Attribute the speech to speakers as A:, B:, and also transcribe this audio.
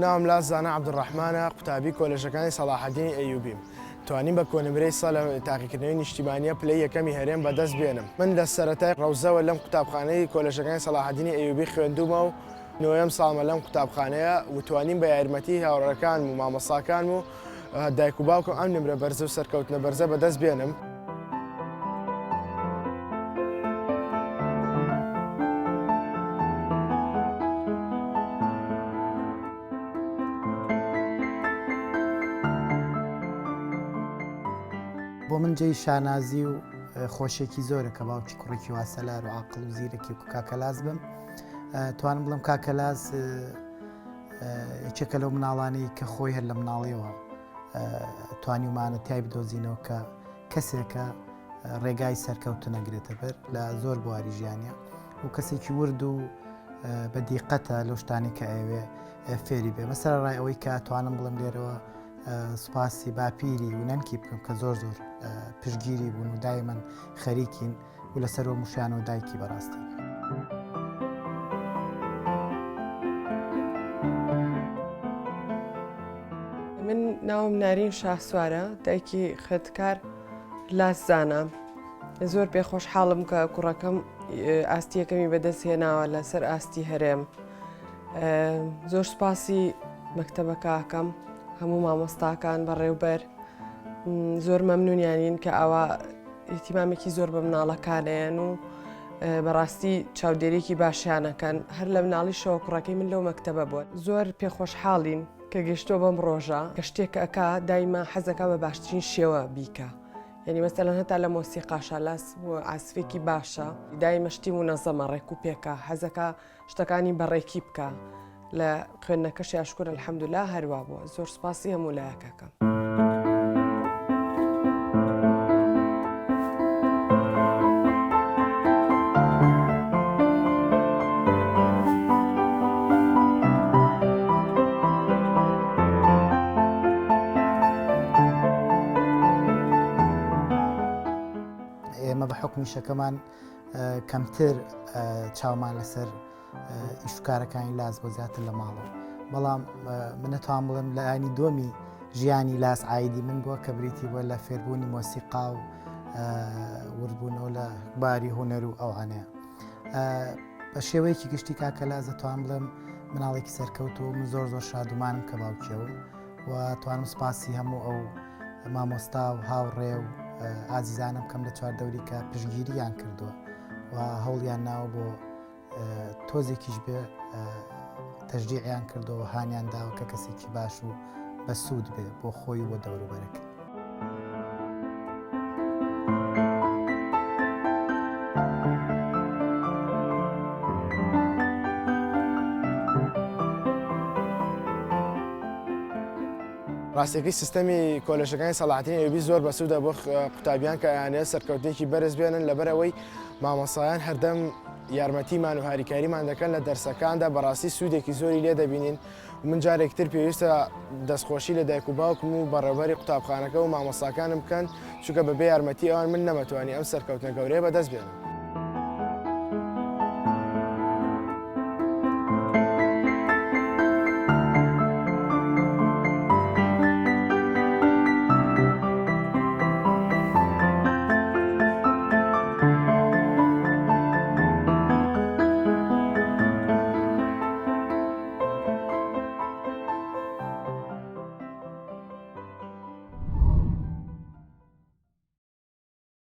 A: ناوم لاس زانا عەبدولڕەحمانە، قوتابی کۆلێژەکانی سەڵاحەدینی ئەیوبیم. توانیم بە کۆنمرەی سە لە تاقیکردنەوەی نیشتیمانییە پلەی یەکەمی هەرێم بەدەست بێنم. من لە سەرەتای ڕەوزەوە لەم قوتابخانەی کۆلێژەکانی سەڵاحەدینی ئەیوبی خوێندوومە و نۆیەم ساڵمە لەم قوتابخانەیە و توانیم بە یارمەتی هاوڕێکانم و مامۆستاکانم و دایک و باوکم ئەم نمرە بەرزە و سەرکەوتنە بەرزە بەدەست بێنم.
B: بۆ من جێی شانازی و خۆشیێکی زۆرە کە باوکی کوڕێکی وا سەلار و عاقڵ و زیرەکی و کاکەلاس بم توانم بڵم کاکەلاس یەکێکە لەو مناڵانەی کە خۆی هەر لە مناڵیەوە توانیومانە تای بدۆزینەوە کە کەسێکە ڕێگای سەرکەوتنەگرێتە بەر لە زۆر بواری ژیانە و کەسێکی ورد و بە دیقەتە لەو شتانی کە ئەوێ فێری بێ مەسەر ڕای ئەوەی کە توانم بڵم لێرەوە سوپاسی باپیری و نەنکی بکەم کە زۆر زۆر پشگیری بوون و دایمەن خەریکین و لەسەرەوە موشیانەوە دایکی بەڕاستی.
C: من ناوم نارین شاسوارە دایکی خوێندکار لاس زانا زۆر پێ خۆشحاڵم کە کوڕەکەم ئاستی یەکەمی بەدەست هێناوە لەسەر ئاستی هەرێم زۆر سوپاسی مەکتەبەکەکەم هەموو مامۆستاکان بەڕێوبەر زۆر مەمنونیانین کە ئەوە ئیهتیمامێکی زۆر بە مناڵەکانیان و بەڕاستی چاودێریکی باشیانەکەن هەر لە مناڵیشەوە کوڕەکەی من لەو مەکتەبە بووە زۆر پێخۆشحاڵین کە گەشتووە بەم ڕۆژە کە شتێک ئەکا دایمە حەزەکە بە باشترین شێوە بیکە یعنی مەسەلەن هەتا لە مۆسیقاشا لاس عاسفێکی باشە دایمە شتی منەزەمە ڕێک و پێکە حەزەکە شتەکانی بە ڕێکی بکا لە خوێندنەکەشیا شکر الحمدللە هەروا بووە زۆر سوپاسی هەموو لایەکەکەم.
B: ئێمە بە حوکمی شەکەمان کەمتر چاومان لەسەر ئیش و کارەکانی لاس بۆ زیاتر لە ماڵەوە بەڵام منەتوان بڵێم لە ئانی دۆمی ژیانی لاس ئایدی من بووە کە بریتی بووە لە فێربوونی مۆسیقا و وردبوونەوە لە باری هوەر و ئەوانەیە بە شێوەیەکی گشتی کاکە لاز دەتوان بڵێم مناڵێکی سەرکەوت و من زۆر زۆر شادومانم کە باوکیەوە و توانم سپاسی هەموو ئەو مامۆستا و هاوڕێ و ئازیزانم کەم لە چواردەوری کە پشگیریان کردووە و هەوڵیان ناوە بۆ تۆزێکیش بێ تەشجیعیان کردەوە هانیان داوە کە کەسێکی باش و بەسوود بێ بۆ خۆی و بۆ دەوروبەرەکە.
A: ڕاستیەکەی سیستەمی کۆلێژەکانی سەڵاحەدین ئەیوبی زۆر بەسوودە بۆ قوتابیان کە ئەیانەوێت سەرکەوتنێکی بەرز بێنن لەبەرئەوەی مامۆستایان هەردەم یارمەتیمان و هاریکاریمان دەکەن لە دەرسەکاندا بەڕاستی سوودێکی زۆری لێ دەبینین من جارێکتر پێویستە دەستخۆشی لە دایک و باوکم و بەڕێوبەری قوتابخانەکە و مامۆستاکانم بکەن چونکە بەبێ یارمەتی ئەوان من نەمەتوانی ئەم سەرکەوتنە گەورەیە بەدەست بێنم.